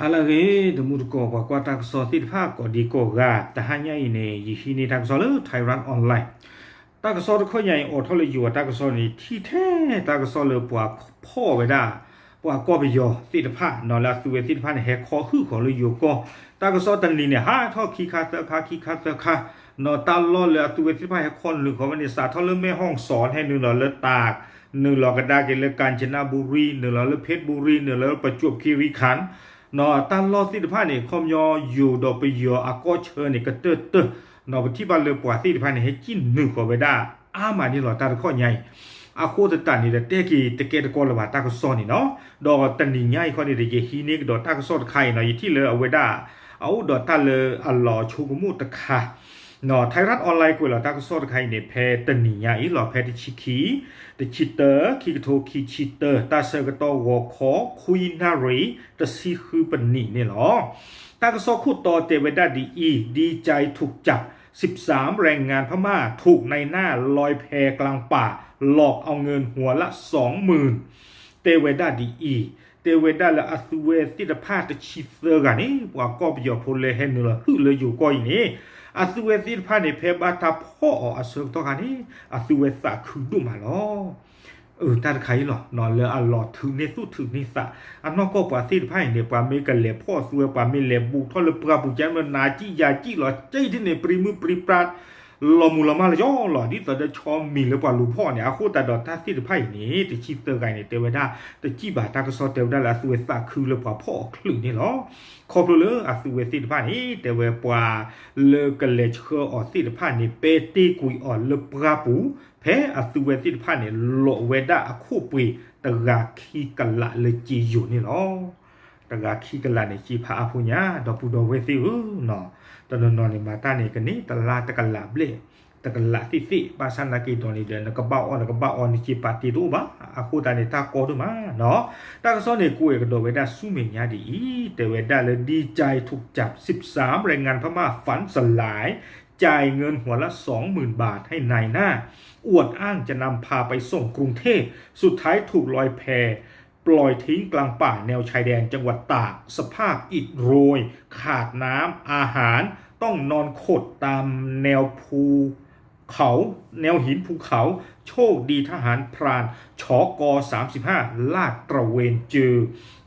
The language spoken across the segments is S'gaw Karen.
ဟါလၢအဂ့ၤ တမူတကိး ပှၤကွၢ်တၢ်ကစီၣ်သ့ၣ်တဖၣ်ကိးဒံကိးဂၤ, တဟါညါအံၤန့ၣ် ယဟံးန့ၢ်တၢ်ကစီၣ်လၢ Thairath Online တၢ်ကစီၣ်တခီညါအံၤ အိးထီၣ်လၢယိၤအတၢ်ကစီၣ်န့ၣ် ထံၣ်ထဲတၢ်ကစီၣ်လၢပှၤဖီၣ်ဝဲဒၣ် ပှၤကီၢ်ပယီၤသ့ၣ်တဖၣ် နီၢ်လၢအသုးဝဲသ့ၣ်တဖၣ်န့ၣ် ဟဲခီဟုၣ်ဃီၤလၢယိၤကီၢ်, တၢ်ကစီၣ်တနံၤန့ၣ် ဟးထီၣ်ခံခါသၢခါ ခံခါသၢခါ, နီၢ်တၢ်လီၢ်လၢအသုးဝဲသ့ၣ်တဖၣ်ဟဲခီနုာ်ဃီၤဝဲန့ၣ် စးထီၣ်လၢမဲၢ်ဟီၣ်စီၣ် ဟဲနုာ်လီၤလၢတၢ် နုာ်လီၤကဒါက့ၤလၢ ကၣ်စနဘူရံ, နုာ်လီၤလၢ ဖ့းဘူရံ, နုာ်လီၤလၢ ပကၠူးခံရံခၣ်, နီၢ်တၢ်လီၢ်သ့ၣ်တဖၣ်န့ၣ် ခီပညီယိၤဒီးပယီၤအကီၢ်ဆၢန့ၣ် ကတၢၢ်တၢၢ်, နီၢ်ပထံၣ်ဘၣ်လၢပှၤသ့ၣ်တဖၣ်န့ၣ် ဟဲကံၣ်နုာ်ဃီၤဝဲဒၣ်အါမးန့ၣ်လီၤ တၢ်တခီညါအံၤ, အဃိသတးန့ၣ်ဒီး တဲက့ၤတကဲတကီလၢၤဘၣ်တၢ်ကစီၣ်န့ၣ်နီၢ်, ဒီးတနံၤညါအံၤခီန့ၣ်ဒီး ယဟံးန့ၢ်ကဒီးတၢ်ကစီၣ်တခါအံၤနီၢ် ယထံၣ်လၢအဝဲဒၣ် အအိၣ်ဒီးတၢ်လၢအလီၤဆိကမိၣ်တခါ နီၢ် Thairath Online ကွဲးလီၤတၢ်ကစီၣ်တခါအံၤန့ၣ် ဖဲတနံၤညါအံၤလီၤ ဖဲတဆံခံ တဆံတၢ ခံကထိခံဆံတၢ တၢ်ဆၢကတီၢ်ဂီၤခီ ခွံနၣ်ရံၣ် တဆံဃုပနံးန့ၣ်လီၤ. တၢ်ကစီၣ်ခိၣ်တီတဲဝဲဒၣ်ဒ်အံၤ, ดีใจถูกจับ สิบสาม แรงงานพม่าถูกนายหน้าลอยแพกลางป่า หลอกเอาเงินหัวละสองหมื่น တဲဝဲဒၣ်ဒ်အံၤ, တဲဝဲဒၣ်လၢအသုးဝဲသ့ၣ်တဖၣ်တဆံသၢဂၤန့ၣ် ပှၤကီၢ်ပယီၤဖိလၢဟဲနုာ်လီၤဟုၣ်လၢယိၤကီၢ်အံၤန့ၣ် အသုးဝဲသ့ၣ်တဖၣ်န့ၣ် ဖဲဘၣ်တၢ်ဖီၣ်အီၤအဆၢကတီၢ်ခါန့ၣ် အသုးဝဲသးခုဒိၣ်မးလီၤ. အၢ တၢ်တခါအံၤလီၤ လၢအလီၤထုးန့ၢ်သူၣ်ထုးန့ၢ်သး အနီၢ်ကီၢ်ပှၤသ့ၣ်တဖၣ်အံၤန့ၣ် ပှၤမ့ၢ်ကလဲၤဖီၣ်အသုးဝဲ ပှၤမ့ၢ်လဲၤဘူးထီၣ်လၢပှၢ်ပူၤ ကဲမ့ၢ်နၤကံၣ်ယၤကံၣ်လီၤ ကဲအံၤဒ်န့ၣ် ပြံမုၢ်ပြံပြါ လီၤမုၢ်လီၤမၢ်လၢယီၤလီၤ ဒ်သိးဒီးဆီမံၤလၢပှၤလူၤဖီၣ်န့ၣ် အဃိသတးဒီးတၢ်သ့ၣ်တဖၣ်အံၤန့ၣ် တဆံသၢဂၤအံၤန့ၣ် တဲဝဲဒၣ် တစံၣ်ဘၣ်တၢ်ကစီၣ်တဲဝဲဒၣ်လၢအသုးဝဲသးခုလၢပှၤဖီၣ်အီၤချုးန့ၣ်လီၤ. ခီဖျိလၢအသုးဝဲသ့ၣ်တဖၣ်န့ၣ် တဲဝဲပှၤလၢကလဲၤဆှၢအီၤသ့ၣ်တဖၣ်န့ၣ် ပဲတ့ၢ်ကွံာ်အီၤလၢပှၢ်ပူၤ ဖဲအသုးဝဲသ့ၣ်တဖၣ်န့ၣ် လိးဝဲဒၣ်အခိၣ်ပှ့ၤတဂၤခံကလးလၢက့ယိၤန့ၣ်လီၤ. တဂၤခံကလးန့ၣ် စ့ဖးအါဖိညါ ဒီပုၢ်ဒီဝဲၢ်သ့ၣ်ဧၢ, တနီၤနီၤန့ၣ် မၤတၢ်န့ၣ် ကန့ၢ်တလါတကလးဘျဲၣ် တကလးသ့ၣ်သ့ၣ် ဘၣ်ဆၣ်နာ်က့ဒီးန့ၣ်ဒီး နကဘၣ်အီၣ် နကဘၣ်အီ နစ့ပာ်တ့တအိၣ်ဘၣ်. အဃိသတးန့ၣ် တၢ်ကီဒိၣ်မးနီၤ. တၢ်ကစီၣ်န့ၣ် ကွဲးကဒီးဝဲဒၣ်ဆူမဲာ်ညါဒ်အံၤ, တဲဝဲဒၣ်လၢ ดีใจถูกจับ สิบสาม แรงงานพม่าฝันสลาย จ่ายเงินหัวละสองหมื่นบาทให้นายหน้า อวดอ้างจะนำพาไปส่งกรุงเทพ สุดท้ายถูกลอยแพ ปล่อยทิ้งกลางป่าแนวชายแดนจังหวัดตาก สภาพอิดโรย ขาดน้ำ อาหาร ต้องนอนขดตามแนวภูเขา แนวหินภูเขา โชคดีทหารพราน ชก สามสิบห้า ลาดตระเวนเจอ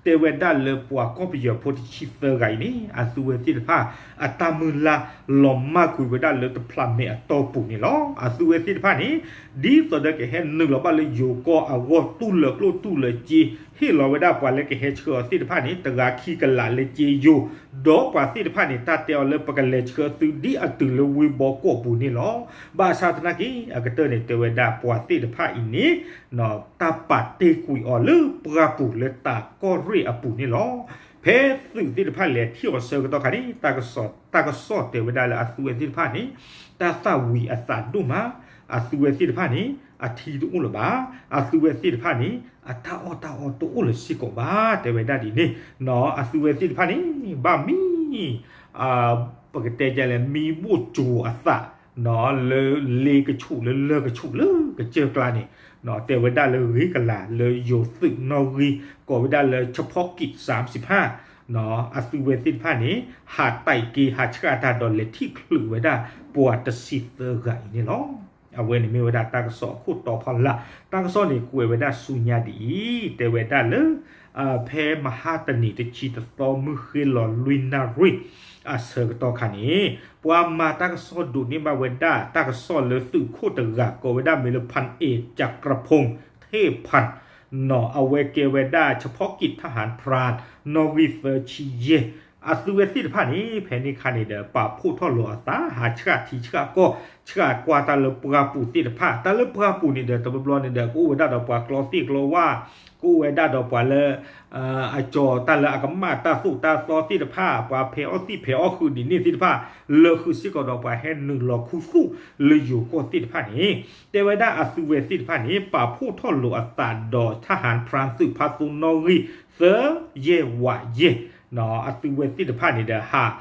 တဲဝဲဒၣ်လၢပှၤကီၢ်ပယီၤဖိတဆံသၢဂၤအံၤန့ၣ် အသုးဝဲသ့ၣ်တဖၣ် အတၢ်မုၢ်လၢ်လီၤမၢ်ကွံာ်ဝဲဒၣ်လၢတဖျးမဲာ်အတီၢ်ပူၤန့ၣ်လီၤ. အသုးဝဲသ့ၣ်တဖၣ်န့ၣ် ဒ်သိးဒီးကဟဲနုာ်လီၤဘၣ်လၢယိၤကီၢ်အဂီၢ် တူၢ်လၢာ်ကျိၣ်တူၢ်လၢာ်စ့ ဟ့ၣ်လီၤဝဲဒၣ်ပှၤလၢကဟဲဆှၢအီၤသ့ၣ်တဖၣ်န့ၣ် တဂၤခံကလးလၢက့ယိၤ, ဒီးပှၤသ့ၣ်တဖၣ်န့ၣ် တၢ်တဲအီၤလၢပကလဲၤဆှၢသုဒ်အတုၤလၢဝ့ၢ်ဘီကီၢ်ပူၤန့ၣ်လီၤ. ဘၣ်ဆၣ်သနာ်က့ အကတၢၢ်န့ၣ် တဲဝဲဒၣ်ပှၤသ့ၣ်တဖၣ်အံၤန့ၣ် တၢ်ပာ်တ့ၢ်ကွံာ်အီၤလၢပှၢ်ပူၤလၢတၢ်ကီၢ်ရ့ၣ်အပူၤန့ၣ်လီၤ. ဖဲသုးသ့ၣ်တဖၣ်လဲၤထံၣ်အီၤဆၢကတီၢ်ခါန့ၣ် တၢ်ကစီၣ်တဲဝဲဒၣ်လၢအသုးဝဲသ့ၣ်တဖၣ်န့ၣ် တၢ်သၣ်ဝံၤအသးဒိၣ်မး, အသုးဝဲသ့ၣ်တဖၣ်န့ၣ် အထံတအိၣ်လၢၤဘၣ်, အသုးဝဲသ့ၣ်တဖၣ်န့ၣ် အတၢ်အီၣ်တၢ်အီတအိၣ်လၢၤစ့ၢ်ကီးဘၣ် တဲဝဲဒၣ်ဒ်န့ၣ်, အသုးဝဲသ့ၣ်တဖၣ်န့ၣ် ဘၣ်မံ ပကတဲဒ်လဲၣ် မံဘိၣ်ကၠိၤအသး လၢလ့ကဆူးလၢလၢၢ်ကဆူးလၢကစၢၢ်ကျါန့ၣ် တဲဝဲဒၣ်လၢဂ့ၤကလၤလၢယိၤသုးနီၣ်ဂံၢ် ကိးဝဲဒၣ်လၢ เฉพาะกิจ สามสิบห้า အသုးဝဲသ့ၣ်တဖၣ်န့ၣ် ဟးတဲာ်က့ၤဟးဆှၣ်တၢ်ဒီးလဲၤထံၣ်ချုးဝဲဒၣ် ပှၤတဆံသၢဂၤအံၤန့ၣ်လီၤ. အဝဲန့ၣ်မ့ၢ်ဝဲဒၣ်တၢ်ကစီၣ်အခိၣ်တီဖီလာ်, တၢ်ကစီၣ်န့ၣ်ကွဲးဝဲဒၣ်ဆူညါဒ်အံၤ, တဲဝဲဒၣ်လၢ ဖဲမဟါတနံၤတဆံတသီမုၢ်ဃ့လီၤလွံၢ်နၣ်ရံၣ် အဆၢကတီၢ်ခါန့ၣ် ပှၤမၤတၢ်ကစီၣ်ဒိးန့ၢ်ဘၣ်ဝဲဒၣ်တၢ်ကစီၣ်လၢသုးခိၣ်တဂၤ ကိးဝဲဒၣ်မ့ၢ်လၢ พันเอกจักรพงษ์เทพพันธ์ နီၢ် အဝဲကဲဝဲဒၣ် เฉพาะกิจ ทหารพราน နီၣ်ဂံၢ်သၢဆံယဲၢ် အသုးဝဲသ့ၣ်တဖၣ်န့ၣ် ဖဲန့ၣ်ခါန့ၣ်ဒီး ပာ်ဖှိၣ်ထီၣ်လိာ်အသး ဟးဆှၣ်ထံဆှၣ်ကီၢ် ဆှၣ်ကွၢ်တၢ်လၢပှၢ်ပူၤသ့ၣ်တဖၣ်, တၢ်လၢပှၢ်ပူၤန့ၣ်ဒီး တဘျီဘျီန့ၣ်ဒီး ကအိၣ်ဝဲဒၣ်ဒီးပှၤကျီသ့ၣ်ကျီဝၣ်, ကအိၣ်ဝဲဒၣ်ဒီးပှၤလၢ အကၠီၤတၢ်လၢအကမၣ်တၢ်သိၣ်တၢ်သီသ့ၣ်တဖၣ်, ပှၤဖဲးအီၣ်သံၣ်ဖဲးအီၣ်ဃုာ်ဒ်န့ၣ်သ့ၣ်တဖၣ်, လၢဃုာ်စ့ၢ်ကီးဒီးပှၤဟဲနုာ်လီၤခူသူၣ်လၢယိၤကီၢ်သ့ၣ်တဖၣ်န့ၣ်, တဲဝဲဒၣ်အသုးဝဲသ့ၣ်တဖၣ်န့ၣ် ပာ်ဖှိၣ်ထီၣ်လိာ်အသးဒီး ทหารพราน သုးဖးသိနီၣ်ဂံၢ်သၢယဲၢ်ဝးယဲၢ် အသုးဝဲသ့ၣ်တဖၣ်န့ၣ်ဒီး ဟး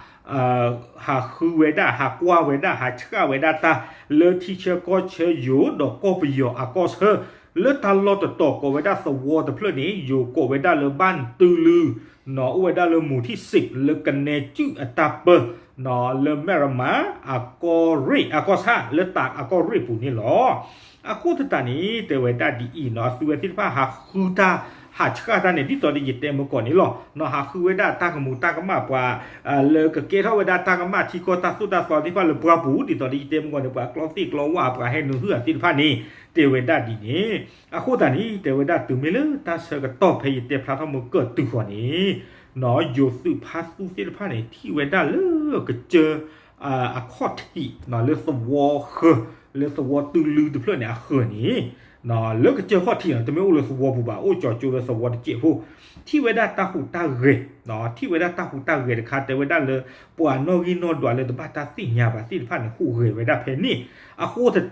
ဃုဝဲဒၣ် ဟးကွၢ်ဝဲဒၣ် ဟးဆှၣ်ဝဲဒၣ်တၢ် လၢထံဆၢကီၢ်ဆၢယိၤ ဒီးကီၢ်ပယီၤအကီၢ်ဆၢ လၢတၢ်လီၢ်တတီၤကိးဝဲဒၣ်သဝီတဖျၢၣ်န့ၣ် ယိၤကိးဝဲဒၣ်လၢဘၣ်တုလု နီၣ် အိၣ်ဝဲဒၣ်လၢမူၤထံၣ်စံး လၢကနဲကုၣ်အတၢ်ပၢ နီၣ် လၢမဲၢ်ရမးအကီၢ်ရ့ၣ် အကီၢ်ဆၣ် လၢတၢ်အကီၢ်ရ့ၣ်ပူၤန့ၣ်လီၤ. အဃိသတးန့ၣ် တဲဝဲဒၣ်ဒ်အံၤ နီၣ် အသုဝဲသ့ၣ်တဖၣ်ဟးဃုတၢ် ဟးဆှၣ်တၢ်န့ၣ် ဒ်သိးဒီးယတဲမုၢ်ကီၢ်န့ၣ်လီၤ. နီၣ် ဟးဃုဝဲဒၣ်တၢ်ကမူၤတၢ်ကမၣ်ပှၤ လၢကကဲထီၣ်ဝဲဒၣ်တၢ်ကမၣ်ထံကီၢ်တၢ်သိၣ်တၢ်သီသ့ၣ်တဖၣ်လၢပှၢ်ပူၤ ဒ်သိးဒီးယတဲမုၢ်ကီၢ်န့ၣ် ပှၤကျီသ့ၣ်ကျီဝၣ် ပှၤဟဲနုာ်ဟုၣ်အသ့ၣ်တဖၣ်န့ၣ် တဲဝဲဒၣ်ဒ်န့ၣ် အဃိသတးန့ၣ် တဲဝဲဒၣ်တုၤမ့ၢ်လၢတၢ်ဆၢကတီၢ်ဖဲယတဲဖျါထီၣ်မုၢ်ကၢၢ်တုၤဃီၤန့ၣ် နီၣ် ယိၤသုးဖါသူသ့ၣ်တဖၣ်န့ၣ် ထံၣ်ဝဲဒၣ်လၢကစၢၢ် အခီၣ်ထံး နီၣ် လၢသဝီဃၢၤ လၢသဝီတုလုတဖျၢၣ်န့ၣ်အဃၢၤန့ၣ် နီၣ် လၢကစၢၢ်ခီၣ်ထံးနီၣ် တမ့ၢ်အိၣ်လၢသဝီပူၤဘၣ် အိၣ်ကၠီၤကၠိလၢသဝီတစဲးဖိ ထံၣ်ဝဲဒၣ်တၢ်ဟူးတၢ်ဂဲၤ နီၣ် ထံၣ်ဝဲဒၣ်တၢ်ဟူးတၢ်ဂဲၤတခါ တဲဝဲဒၣ်လၢ ပှၤနီၣ်ဂံၢ်နီၣ်ဒွးလၢတဘၣ်တၢ်သ့ၣ်ညါဘၣ်သ့ၣ်တဖၣ်န့ၣ် ဟူးဂဲၤဝဲဒၣ်ဖဲန့ၣ် အဃိသတး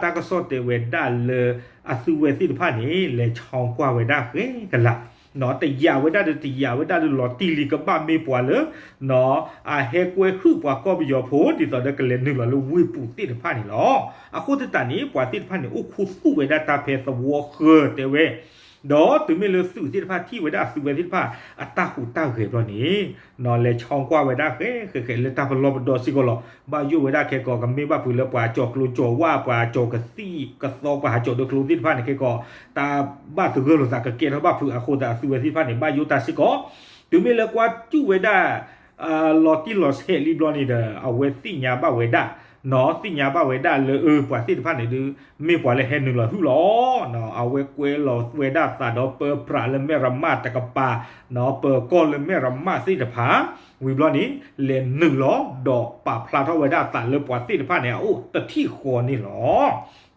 တၢ်ကစီၣ်တဲဝဲဒၣ်လၢ အသုဝဲသ့ၣ်တဖၣ်န့ၣ် လဲၤဆီကွၢ်ဝဲဒၣ်ဃဲကလး နီၣ် တယာ်ဝဲဒၣ်ဒီးတယာ်ဝဲဒၣ်ဒီးလီၤတံၢ်လံ ကဘၣ်မ့ၢ်ပှၤလၢ နီၣ် အဟဲကွဲဟုၣ်ပှၤကီၢ်ပယီၤဖိ ဒ်သိးဒီးကလဲၤနုာ်လီၤလၢဝ့ၢ်ပူၤသ့ၣ်တဖၣ်န့ၣ်လီၤ. အဃိသတးန့ၣ် ပှၤသ့ၣ်တဖၣ်န့ၣ် အိၣ်ခူသူၣ်ဝဲဒၣ်တၢ်ဖဲသဝီဃၢၤတဲဝဲ ဒီးတုၤမ့ၢ်လၢသုးသ့ၣ်တဖၣ်ထံၣ်ဝဲဒၣ်အသုဝဲသ့ၣ်တဖၣ် အတၢ်ဟူးတၢ်ဂဲၤဘျီန့ၣ် နီၣ် လဲၤဆီကွၢ်ဝဲဒၣ်ဃဲဃဲဃဲလၢတၢ်ပလီၢ်ပဒီစ့ၢ်ကီးလီၤ. ဘၣ်ယိၣ်ဝဲဒၣ်ခဲကီး ကမ့ၢ်ဘၣ်ဖုးလၢပှၤကၠီၤကျိကၠီၤဝၣ် ပှၤကၠီၤကသံၣ်ကသီ ပှၤဟးကၠီၤဒီးကျိသ့ၣ်တဖၣ်န့ၣ်ခဲကီး တၢ်ဘၣ်သဂၢၢ်လိာ်သးကကဲထီၣ်ဘၣ်ဖုးအဃိသတး အသုဝဲသ့ၣ်တဖၣ်န့ၣ် ဘၣ်ယိၣ်တၢ်စ့ၢ်ကီး တုၤမ့ၢ်လၢကွၢ်စူၣ်ဝဲဒၣ် လီၤတံၢ်လီၤဆဲးလံဘျီန့ၣ်ဒီး အဝဲသ့ၣ်ညါဘၣ်ဝဲဒၣ် နီၣ် သ့ၣ်ညါဘၣ်ဝဲဒၣ်လၢ အၢ ပှၤသ့ၣ်တဖၣ်န့ၣ်ဒုး မ့ၢ်ပှၤလၢဟဲနုာ်လီၤဟုၣ်လီၤ နီၣ် အဝဲကွဲလီၤဝဲဒၣ်သးဒီးပၢပြးလၢမဲၢ်ရမးတကပၤ နီၣ် ပၢၤကီၢ်လၢမဲၢ်ရမးသ့ၣ်တဖၣ် ဝံၤဘျီန့ၣ် လဲၤနုာ်လီၤ ဒီးပာ်ဖျါထီၣ်ဝဲဒၣ်သးလၢပှၤသ့ၣ်တဖၣ်န့ၣ် အအိၣ်တထံၣ်ဃီန့ၣ်လီၤ.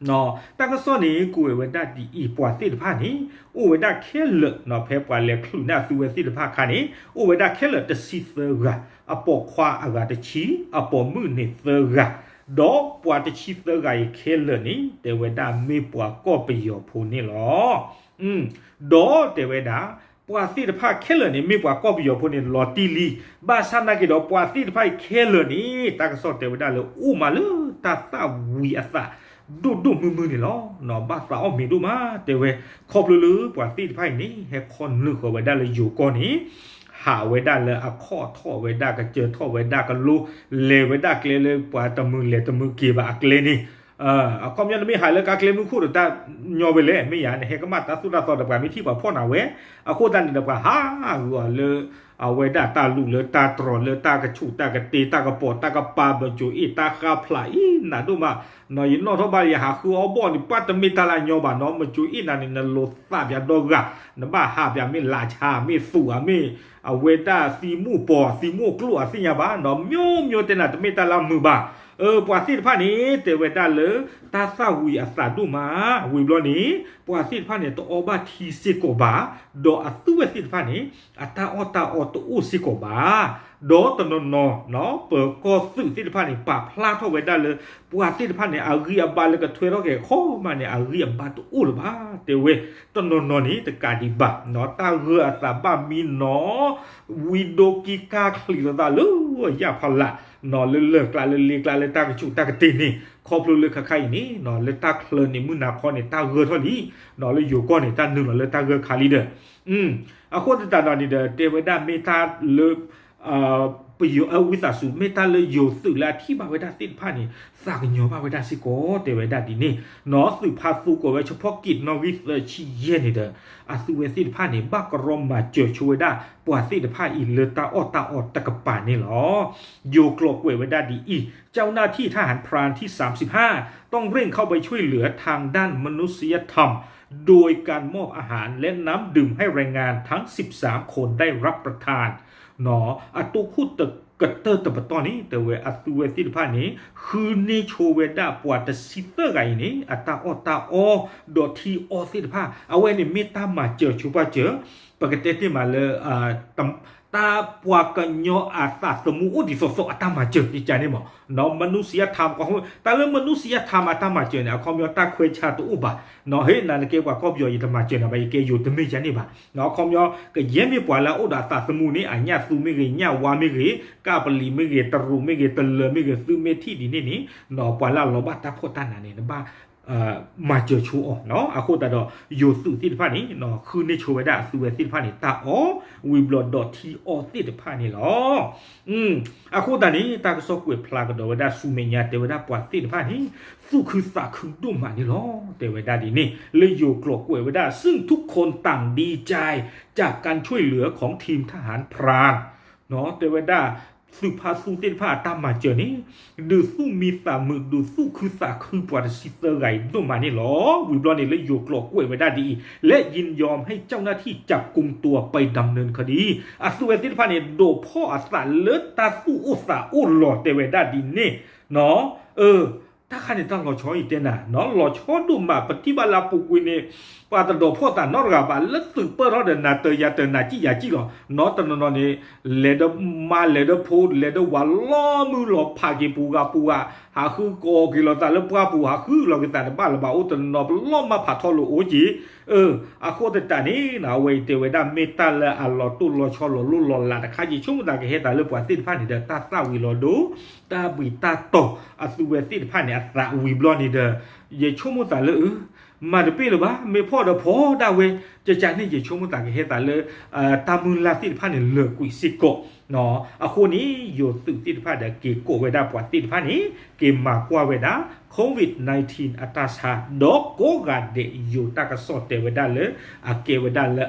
နီၣ် တၢ်ကစီၣ်န့ၣ် ကွဲးဝဲဒၣ်ဒ်အံၤ ပှၤသ့ၣ်တဖၣ်န့ၣ် အိၣ်ဝဲဒၣ်ခဲလၢာ် နီၣ် ဖဲပှၤလဲၤချုးန့ၢ်အသုဝဲသ့ၣ်တဖၣ်အခါန့ၣ် အိၣ်ဝဲဒၣ်ခဲလၢာ်တဆံသၢဂၤ အပိာ်ခွါအဂၤတဆံ အပိာ်မုၣ်န့ၣ်သၢဂၤ ဒီးပှၤတဆံသၢဂၤအံၤခဲလၢာ်န့ၣ် တဲဝဲဒၣ်မ့ၢ်ပှၤကီၢ်ပယီၤဖိန့ၣ်လီၤ. ဒီးတဲဝဲဒၣ် ပှၤသ့ၣ်တဖၣ်ခဲလၢာ်န့ၣ် မ့ၢ်ပှၤကီၢ်ပယီၤဖိန့ၣ် လီၤတံၢ်လံ. ဘၣ်ဆၣ်နာ်က့ၤဒီး ပှၤသ့ၣ်တဖၣ်အံၤခဲလၢာ်န့ၣ် တၢ်ကစီၣ်တဲဝဲဒၣ်လၢအိၣ်မးလၢတၢ်သၣ်ဝံၤအသး ဒိၣ်ဒိၣ်မုၢ်မုၢ်န့ၣ်လီၤ. ဘၣ်သးအီၣ်မ့ၤဒိၣ်မး တဲဝဲ ခီဖျိလၢပှၤသ့ၣ်တဖၣ်အံၤန့ၣ် ဟဲခီနုာ်ဃီၤဝဲဒၣ်လၢယိၤကီၢ်န့ၣ် ဟးဝဲဒၣ်လၢအခီၣ်ထီၣ်ဝဲဒၣ်ကစၢၢ်ထီၣ်ဝဲဒၣ်ကလိ လဲၤဝဲဒၣ်ကျဲလၢပှၤတမုာ်လဲၤတမုာ်က့ၤဘၣ်အကျဲန့ၣ် အခီပညီနမ့ၢ်ဟးလၢကါကျဲမုၢ်ခိၣ်ဒီးတၢ်ညီဝဲလဲၣ် မ့ၢ်ယၤန့ၣ် ဟဲကမၣ်တၢ်သိၣ်တၢ်သီဒီးပှၤမ့ၢ်ထံၣ်ပှၤဖီၣ်နၤဝဲ အဃိသတးန့ၣ်ဒီး ပှၤဟးဂုာ်အီၤလၢ အဝဲဒၣ်တၢ်လူၤလၢတၢ်တြီၤလၢတၢ်ကဆူးတၢ်ကတ့တၢ်ကပိာ်တၢ်ကပၤ မကိၤအ့ၣ်တၢ်ဃါဖျါအံၤနးဒိၣ်မး နီၣ် ယနီၣ်ထီၣ်ဘၣ်ယဟးဃုအီၣ်ဘီၣ်န့ၣ် ပှၤတမ့ၢ်တၢ်လၢအညီဘၣ်နီၣ် မကိၤအ့ၣ်နၤန့ၣ် နလိၤသးပၠးဒီဂၤ နဘၣ်ဟးပၠးမ့ၢ်လးဆါ မ့ၢ်သူးဧါ မ့ၢ်အဝဲဒၣ်သံမိၢ်ပီၤ သံမိၢ်ကျိၣ်ဧါ သ့ၣ်ညါဘၣ်နီၣ် မျိုးမျိုးတဲနၤ တမ့ၢ်တၢ်လၢမုာ်ဘၣ် အၢ ပှၤသ့ၣ်တဖၣ်န့ၣ် တဲဝဲဒၣ်လၢ တၢ်သၣ်ဝံၤအသးဒိၣ်မး ဝံၤဘျီန့ၣ် ပှၤသ့ၣ်တဖၣ်န့ၣ် တအီၣ်ဘၣ်ထံစ့ၢ်ကီးဘၣ် ဒီးအသုဝဲသ့ၣ်တဖၣ်န့ၣ် အတၢ်အီၣ်တၢ်အီတအိၣ်စ့ၢ်ကီးဘၣ် ဒီးတနီၤနီၤ ပၢၤကီၢ်သုးသ့ၣ်တဖၣ်န့ၣ် ပာ်ဖျါထီၣ်ဝဲဒၣ်လၢ ပှၤသ့ၣ်တဖၣ်န့ၣ် အဂံၢ်အဘါလၢကထွဲထီၣ်က့ၤခီမးန့ၣ် အဂံၢ်အဘါတအိၣ်လၢၤဘၣ် တဲဝဲ တနီၤနီၤန့ၣ် တကးဒံးဘၣ် တၢ်ဂၢၢ်အသးဘၣ်မံနီၤ ဝံဒိကံကၢ်ချံးလိာ်သးလၢယၣ်ဖီလာ် လၢလၢၢ်ကျါလၢလ့ကျါလၢတၢ်ကဆူးတၢ်ကတ့န့ၣ် ခီဖျိလၢခါခါအံၤန့ၣ် လၢတၢ်ချၢန့ၣ် မုၢ်နၤခီန့ၣ် တၢ်ဂၢၢ်ထီၣ်လံ လၢယိၤကီၢ်န့ၣ် တၢ်နုာ်လီၤလၢတၢ်ဂၢၢ်ခါလံဒီး အဃိသတးဒီးန့ၣ်ဒီး တဲဝဲဒၣ်မ့ၢ်တၢ်လၢ ပယီၤအဝံသးစူၤ မ့ၢ်တၢ်လၢယိၤသုးလၢအထံၣ်ဘၣ်ဝဲဒၣ်သ့ၣ်တဖၣ်န့ၣ် သးကညီၤဘၣ်ဝဲဒၣ်စ့ၢ်ကီး တဲဝဲဒၣ်ဒ်န့ၣ် နီၣ် သုးဖါသူကိးဝဲ ဆၢဖီကံးနီၣ်ဂံၢ်သၢဆံယဲၢ်န့ၣ်ဒီး အသုဝဲသ့ၣ်တဖၣ်န့ၣ် ဘၣ်ကရီမၤစၢၤဆိဝဲဒၣ် ပှၤသ့ၣ်တဖၣ်အံၤလၢတၢ်အီၣ်တၢ်အီတကပၤန့ၣ်လီၤ. ယိၤကျိာ်ကွဲးဝဲဒၣ်ဒ်အံၤ เจ้าหน้าที่ทหารพรานที่สามสิบห้า ต้องเร่งเข้าไปช่วยเหลือทางด้านมนุษยธรรม โดยการมอบอาหารและน้ำดื่มให้แรงงานทั้ง สิบสาม คนได้รับประทาน နီၣ် အတိခိၣ်တကတၢၢ်တပတီၢ်န့ၣ် တဲဝဲအသုဝဲသ့ၣ်တဖၣ်န့ၣ် ဃုန့ၢ်ဆိဝဲဒၣ်ပှၤတဆံသၢဂၤအံၤန့ၣ် အတၢ်အီၣ်တၢ်အီ ဒီးထံအီသ့ၣ်တဖၣ် အဝဲန့ၣ်မ့ၢ်တၢ်မၤစၢၤဆိပာ်စၢၤ ပကတဲတ့ၢ်မးလၢ တၢ်ပှၤကညီအသးသမူအိၣ်ဒ်သိးသိးအတၢ်မၤစၢၤယကန့ၣ်မး နီၣ် မနုၤစံယါထၢမ် တၢ်လၢမနုၤစံယါထၢမ်အတၢ်မၤစၢၤန့ၣ် အခီပညီတၢ်ခွဲးဆါတအိၣ်ဘၣ် နီၣ် ဟ့ၣ်နၤနကဲပှၤကီၢ်ပယီၤ ယတမၤစၢၤနၤဘၣ် ယကဲယိၤတမ့ၢ်ယန့ၣ်ဘၣ် နီၣ် အခီပညီ ကယဲၢ်မ့ၢ်ပှၤလၢအအိၣ်ဒီးအသးသမူန့ၣ် အညၣ်သူမ့ၢ်ဂ့ၤ ညၣ်ဝါမ့ၢ်ဂ့ၤ ကၢ်ပလံၤမ့ၢ်ဂ့ၤ တရူးမ့ၢ်ဂ့ၤ တလၢၤမ့ၢ်ဂ့ၤ သုမ့ၢ်ထံၣ်ဒ်န့ၣ်န့ၣ် နီၣ် ပှၤလၢအလီၤဘၣ်တၢ်ဖှီၣ်တၢ်နးန့ၣ် နဘၣ် မၤစၢၤဆိအီၤနီၤ. အဃိသတးဒီး ယိၤသုးသ့ၣ်တဖၣ်န့ၣ် ဃုန့ၢ်ဆိဝဲဒၣ်အသုဝဲသ့ၣ်တဖၣ်န့ၣ် တၢ်အီၣ်ဝံၤဘျီဒီးထံအီၣ်သ့ၣ်တဖၣ်န့ၣ်လီၤ. အဃိသတးန့ၣ် တၢ်ကစီၣ်ကွဲးဖျါကဒီးဝဲဒၣ်ဆူမဲာ်ညါ တဲဝဲဒၣ်ပှၤသ့ၣ်တဖၣ်န့ၣ် သူၣ်ခုသးခုဒိၣ်မးန့ၣ်လီၤ. တဲဝဲဒၣ်ဒ်န့ၣ် လၢယိၤကျိာ်ကွဲးဝဲဒၣ် ซึ่งทุกคนต่างดีใจจากการช่วยเหลือของทีมทหารพราน တဲဝဲဒၣ် သုးဖါသူသ့ၣ်တဖၣ်အတၢ်မၤစၢၤန့ၣ် ဒုးသူၣ်မံသးမုာ် ဒုးသူၣ်ခုသးခုပှၤတဆံသၢဂၤအံၤဒိၣ်မးန့ၣ်လီၤ. ဝံၤဘျီန့ၣ် လၢယိၤကျိာ်ကွဲးဝဲဒၣ်ဒ်အံၤ และยินยอมให้เจ้าหน้าที่จับกุมตัวไปดำเนินคดี အသုဝဲသ့ၣ်တဖၣ်န့ၣ် ဒိးဖီၣ်အသးလၢတၢ်သူၣ်အိၣ်သးအိၣ်လီၤ တဲဝဲဒၣ်ဒ်န့ၣ်နီၤ. တၢ်ခါန့ၣ်တၢ်လီၤဆီအံၤတဲနၤနီၤ လီၤဆီဒိၣ်မး ပထံၣ်ဘၣ်လၢအပူၤကွံာ်န့ၣ် ပှၤတဒိးဖီၣ်သးနီတဂၤဘၣ် လၢသုးပၢၢ်ထီၣ်ဒီးနၤတယၤတနၤကံၣ်ယၤကံၣ်လီၤ. နီတနီၤနီၤန့ၣ် လဲၤဒီးမါလဲၤဒီးဖိ လဲၤဒီးဝၤလီၤမုၢ်လီၤဖးက့ၤပူၤဂၤပူၤဂၤ ဟးဃုကိးက့ၤလိာ်သးလၢပှၢ်ပူၤ ဟးဃုလီၤက့ၤသးတဘၣ်လၢၤဘၣ် အိၣ်တနီၤနီၤ ပလီၢ်မၢ်ဖးထီၣ်လိာ်အိၣ်က့ၤ အဃိသတးန့ၣ် အဝဲအံၤတဲဝဲဒၣ်မ့ၢ်တၢ်လၢအလီၤတိၢ်လီၤဆီလီၤလိၢ်လီၤလးတခါ ယဆိကမိၣ်သးကဟဲသးလၢပှၤသ့ၣ်တဖၣ်န့ၣ်ဒီး တၢ်သၣ်ဝံၤလီၤဒိ တၢ်ဘှံးတၢ်တီၤ အသုဝဲသ့ၣ်တဖၣ်န့ၣ် အသးဝံၤဘျီန့ၣ်ဒီး ယဆိကမိၣ်သးလၢအ မၤတပ့ၢ်လၢၤဘၣ် မ့ၢ်ဖီၣ်ဒီးဖီၣ်ဒၣ်ဝဲ ကကန့ၣ် ယဆိကမိၣ်သးကဟဲသးလၢ တၢ်မုၢ်လၢ်သ့ၣ်တဖၣ်န့ၣ်လၢာ်ကွံာ်စ့ၢ်ကီး အဃိန့ၣ် ယိၤသုးသ့ၣ်တဖၣ်ဒီးက့ၤကိးဝဲဒၣ်ပှၤသ့ၣ်တဖၣ်န့ၣ် က့ၤမၤကွၢ်ဝဲဒၣ် COVID nineteen အတၢ်ဆါ ဒီးကိးဂၤဒဲးယိၤတၢ်ကစီၣ်တဲဝဲဒၣ်လၢ အကဲဝဲဒၣ်လၢ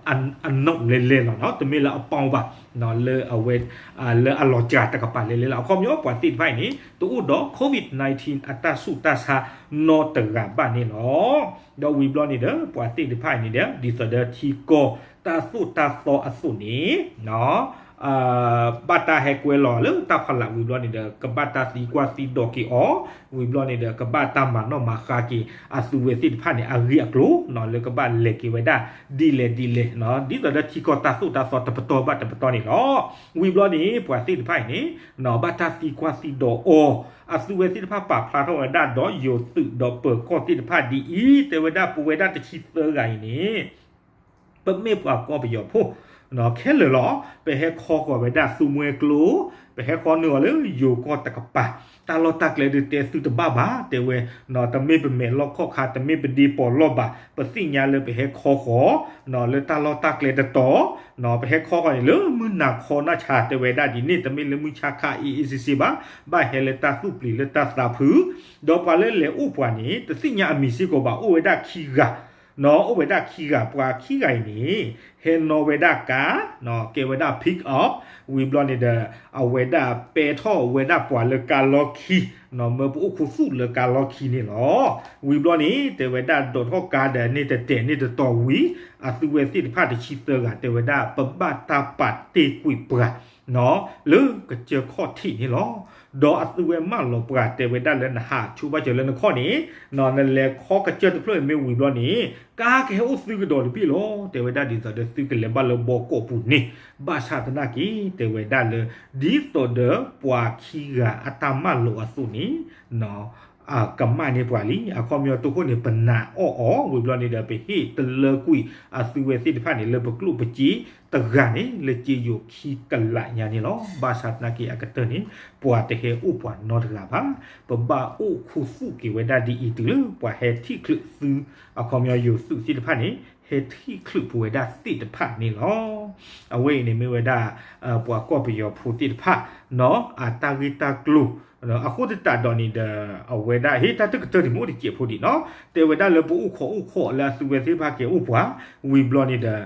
အနီၣ်လဲၤလဲၤလီၤနီၤ တမ့ၢ်လၢအပီဘၣ် လၢအဝဲ လၢအလီၤစှၤတကပၤလဲၤလဲၤလီၤ အခီပညီပှၤသ့ၣ်တဖၣ်အံၤန့ၣ် တအိၣ်ဒီး COVID nineteen အတၢ်ဆူးတၢ်ဆါနီတဂၤဘၣ်န့ၣ်လီၤ. ဒီးဝံၤဘျီန့ၣ်ဒီး ပှၤသ့ၣ်တဖၣ်အံၤန့ၣ်ဒီး ဒ်သိးဒီးထံကီၢ်တၢ်သိၣ်တၢ်သီအသိးန့ၣ် ဘၣ်တၢ်ဟဲကွဲလီၤလၢတၢ်ဖီလာ်ဝံၤဘျီန့ၣ်ဒီး ကဘၣ်တၢ်သံကွၢ်သံဒိးက့ၤအီၤ ဝံၤဘျီန့ၣ်ဒီး ကဘၣ်တၢ်မၤနီၣ်မၤဃါက့ၤ အသုဝဲသ့ၣ်တဖၣ်န့ၣ် အဂ့ၢ်အကျိၤ လၢကဘၣ်လဲၤက့ၤဝဲဒၣ် ဒ်လဲၣ်ဒ်လဲၣ် ဒ်သိးဒီးထံကီၢ်တၢ်သိၣ်တၢ်သီတပတီၢ်ဘၣ်တပတီၢ်န့ၣ်လီၤ. ဝံၤဘျီန့ၣ် ပှၤသ့ၣ်တဖၣ်အံၤန့ၣ် ဘၣ်တၢ်သံကွၢ်သံဒိးအီၤ အသုဝဲသ့ၣ်တဖၣ်ပာ်ဖျါထီၣ်ဝဲဒၣ်ဒီးယိၤသုးဒီးပၢၤကီၢ်သ့ၣ်တဖၣ်ဒ်အံၤ တဲဝဲဒၣ်ပဝဲဒၣ်တဆံသၢဂၤအံၤန့ၣ် ပမ့ၢ်ပှၤကီၢ်ပယီၤဖိ ခဲလၢာ်လီၤ. ပဟဲခီဃီၤဝဲဒၣ်သူမှဲကျိ ပဟဲခီနုာ်အီၤလၢယိၤကီၢ်တကပၤ တၢ်လီၢ်တၢ်ကျဲဒုးတဲသုတဘၣ်ဘၣ် တဲဝဲ တမ့ၢ်ပမဲာ်လီၢ်ခီၣ်ခါ တမ့ၢ်ပဒ့ပီၤလီၢ်ဘၣ် ပသ့ၣ်ညါလၢပဟဲခီဃီၤ လၢတၢ်လီၢ်တၢ်ကျဲတတီၤ ပဟဲခီဃီၤန့ၣ် လၢမုၢ်နၤခီနၢ်ဆါ တဲဝဲဒၣ်ဒ်န့ၣ် တမ့ၢ်လၢမုၢ်ဆါခါအ့ၣ်အ့ၣ်စ့စ့ဘၣ် ဘၣ်ဟဲလၢတၢ်သူၣ်ပျံၤလၢတၢ်သးဖု ဒီးပှၤလၢလဲၤအိၣ်ပှၤန့ၣ် တသ့ၣ်ညါအမံၤစ့ၢ်ကီးဘၣ် အိၣ်ဝဲဒၣ်ခံဂၤ နီၣ် အိၣ်ဝဲဒၣ်ခံဂၤ ပှၤခံဂၤအံၤန့ၣ် ဟဲနီၣ်ဝဲဒၣ်ကါ နီၣ် ကဲဝဲဒၣ် pick up ဝံၤဘျီန့ၣ်ဒီး အဝဲဒၣ်ပဲထီၣ်ဝဲဒၣ်ပှၤလၢကါလီၢ်ခံ နီၣ် မၢပအိၣ်ခူသူၣ်လၢကါလီၢ်ခံန့ၣ်လီၤ. ဝံၤဘျီန့ၣ် တဲဝဲဒၣ်ဒိးထီၣ်ကါဒီးန့ၢ်တတဲာ်န့ၢ်တတီၤဝံၤ အသုဝဲသ့ၣ်တဖၣ်တဆံသၢဂၤ တဲဝဲဒၣ်ပဘၣ်တၢ်ပာ်တ့ၢ်ကွံာ်ပှၤ နီၣ် လၢကစၢၢ်ခီၣ်ထံးန့ၣ်လီၤ. ဒီးအသုဝဲမၢလီၤပှၤတဲဝဲဒၣ်လၢနဟးဆူဘၣ်စၢၤလၢနခီၣ်န့ၣ် နီၣ် နလဲၤခီကစၢၢ်တဖျၢၣ်မ့ၢ်ဝံၤဘျီန့ၣ် ကါကဟဲအိၣ်သုကဒီးတဘ့ၣ်လီၤ. တဲဝဲဒၣ်ဒ်သိးဒီးသုကလဲၤဘၣ်လၢဘီကီးပူၤန့ၣ် ဘၣ်ဆၣ်သနာ်က့ တဲဝဲဒၣ်လၢ ဒ်သိးဒီးပှၤခံဂၤအတၢ်မၢလီၤအသိးန့ၣ် နီၣ် ကမၣ်န့ၢ်ပှၤလံ အခီပညီတဃိန့ၣ် ပနာ်အီၣ်အီၤ ဝံၤဘျီန့ၣ်ဒီး ပဟ့ၣ်တလၢကွံာ်အသုဝဲသ့ၣ်တဖၣ်န့ၣ် လၢပကျိၣ်ပစ့တဂၤန့ၣ် လၢစ့ယိၤခံကလးညါန့ၣ်လီၤ. ဘၣ်ဆၣ်သနာ်က့အကတၢၢ်န့ၣ် ပှၤတဟဲအိၣ်ပှၤနီတဂၤဘၣ်. ပဘၣ်အိၣ်ခူသူၣ်က့ၤဝဲဒၣ်ဒ်အံၤတုၤလၢပှၤဟဲထံၣ်ချုးသု အခီပညီယိၤသုးသ့ၣ်တဖၣ်န့ၣ် ဟဲထံၣ်ချုးပဝဲဒၣ်သ့ၣ်တဖၣ်န့ၣ်လီၤ. အဝဲအံၤန့ၣ်မ့ၢ်ဝဲဒၣ် ပှၤကီၢ်ပယီၤဖိသ့ၣ်တဖၣ် နီၣ် အတၢ်ဂ့ၢ်တၢ်ကျိၤ အဃိသတးဒီးန့ၣ်ဒီး အဝဲဒၣ် ဟ့ၣ် တၢ်တကတၢၢ်န့ၣ်မ့ၢ်အိၣ်တစဲးဖိဒံးနီၣ် တဲဝဲဒၣ်လၢပအိၣ်ခိးအိၣ်ခိးလၢအသုဝဲသ့ၣ်တဖၣ်က့ၤအိၣ်ပှၤ ဝံၤဘျီန့ၣ်ဒီး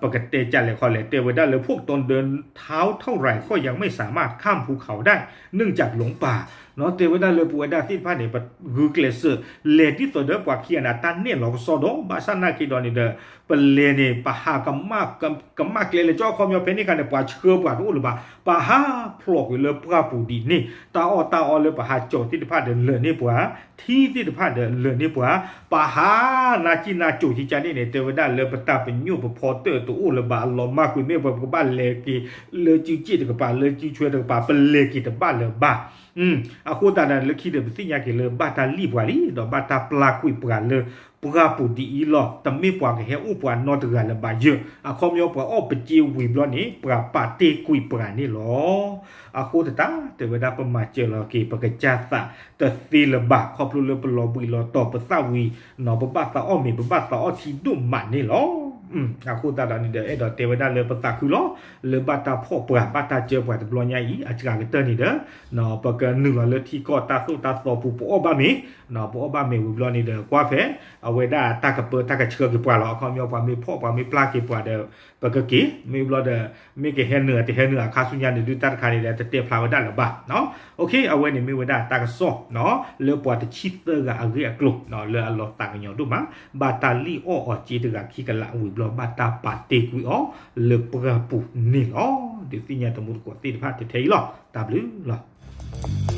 ပကတဲကလဲာ်ခီလဲၣ် တဲဝဲဒၣ်လၢ พวกตนเดินเท้าเท่าไหร่ก็ยังไม่สามารถข้ามภูเขาได้ เนื่องจากหลงป่า နီၣ် တဲဝဲဒၣ်လၢပဝဲဒၣ်သ့ၣ်တဖၣ်န့ၣ် ပဂုာ်ကျဲးစၢး လဲၤဒ်သိးဒီးပှၤခံဂၤန့ၣ် တၢ်နဲၣ်လီၤကစီဒီး ဘၣ်ဆၣ်နာ်က့ဒီးန့ၣ်ဒီး ပလဲၤန့ၣ် ပဟးကမၣ် ကမၣ်ကျဲလဲၤကၠီ အခီပညီဖဲန့ၣ်အခါန့ၣ် ပှၤဆှၢပှၤတအိၣ်လၢၤဘၣ် ပဟးဖျိးကွံာ်လၢပှၢ်ပူၤဒ်န့ၣ် တၢ်အီၣ်တၢ်အီလၢပဟးကၠီၤသ့ၣ်တဖၣ်ဒီးလၢာ်န့ၢ်ပှၤ ထံသ့ၣ်တဖၣ်ဒီးလၢာ်န့ၢ်ပှၤ ပဟးနါကံၣ်နါကိၤကကန့ၣ်န့ၣ် တဲဝဲဒၣ်လၢပတၢ်ပညိၣ် ဖီတၢၣ်တအိၣ်လၢၤဘၣ် အလီၤမၢ်ကွံာ်မ့ၢ်ပှၤ ပကဘၣ်လဲၤက့ၤလၢစုစ့ၣ်တကပၤ လၢစုဆွဲတကပၤ ပလဲၤက့ၤတဘၣ်လၢၤဘၣ်. အဃိသတးဒီး လၢခံဒီး ပသ့ၣ်ညါက့ၤလၢဘၣ်တၢ်လံၣ်ပှၤလံ ဒီးဘၣ်တၢ်ပျၢ်ကွံာ်ပှၤလၢပှၢ်ပူၤဒ်အံၤလီၤ. တမ့ၢ်ပှၤကဟဲအိၣ်ပှၤနီတဂၤလၢၤဘၣ်ယၢၢ် အခီပညီပှၤအီၣ်ပစ့ဝံၤဘျီန့ၣ် ပှၤပာ်တ့ၢ်ကွံာ်ပှၤန့ၣ်လီၤ. အဃိသတး တဲဝဲဒၣ်ပမၤစၢၤလီၤက့ၤ ပကစၢ်သးတသ့လၢၤဘၣ် ခီဖျိလၢပလီၤဘှံးလီၤတီၤပသးဝံၤ နီၢ် ပဘၣ်သးအီၣ်မ့ၤ ပဘၣ်သးအီၣ်ထံဒိၣ်မးန့ၣ်လီၤ. အဃိသတးဒီးန့ၣ်ဒီး အဲၣ်ဒိးတဲဝဲဒၣ်လၢပသးခုလီၤ လၢဘၣ်တၢ်ဖီၣ်ပှၤ ဘၣ်တၢ်စၢပှၤတဘျီညါအံၤ အစှၤကတၢၢ်န့ၣ်ဒီး ပကနုာ်လီၤလၢထံကီၢ်တၢ်သိၣ်တၢ်သီပူၤ ပအီၣ်ဘၣ်မ့ၤ ပအီၣ်ဘၣ်မ့ၤဝံၤဘျီန့ၣ်ဒီး ကွၢ်ဖဲ အဝဲဒၣ်တၢ်ကပၢတၢ်ကဆှၢက့ၤပှၤလီၤ. အခီပညီပှၤမ့ၢ်ဖီၣ်ပှၤမ့ၢ်ပျၢ်က့ၤပှၤဒီး ပကက့ၤ မ့ၢ်ဘျီဒီး မ့ၢ်ကဟဲနုာ်တဟဲနုာ်အခါဆူညါန့ၣ် ဒုးတၢ်တခါန့ၣ်ဒီး တတဲဖျါဝဲဒၣ်လၢၤဘၣ်. အဝဲန့ၣ်မ့ၢ်ဝဲဒၣ်တၢ်ကစီၣ် လၢပှၤတဆံသၢဂၤအဂ့ၢ်အကျိၤ လၢအလီၤသးကညီၤဒိၣ်မး ဘၣ်တၢ်လံၣ်အီၣ်အီၤစ့တဂၤခံကလးဝံၤဘျီ ဘၣ်တၢ်ပာ်တ့ၢ်ကွံာ်အီၤလၢပှၢ်ပူၤန့ၣ်လီၤ. ဒုးသ့ၣ်ညါတမူတကိးသ့ၣ်တဖၣ်ထဲထဲအံၤလီၤ. တၢ်ဘျုးလီၤ.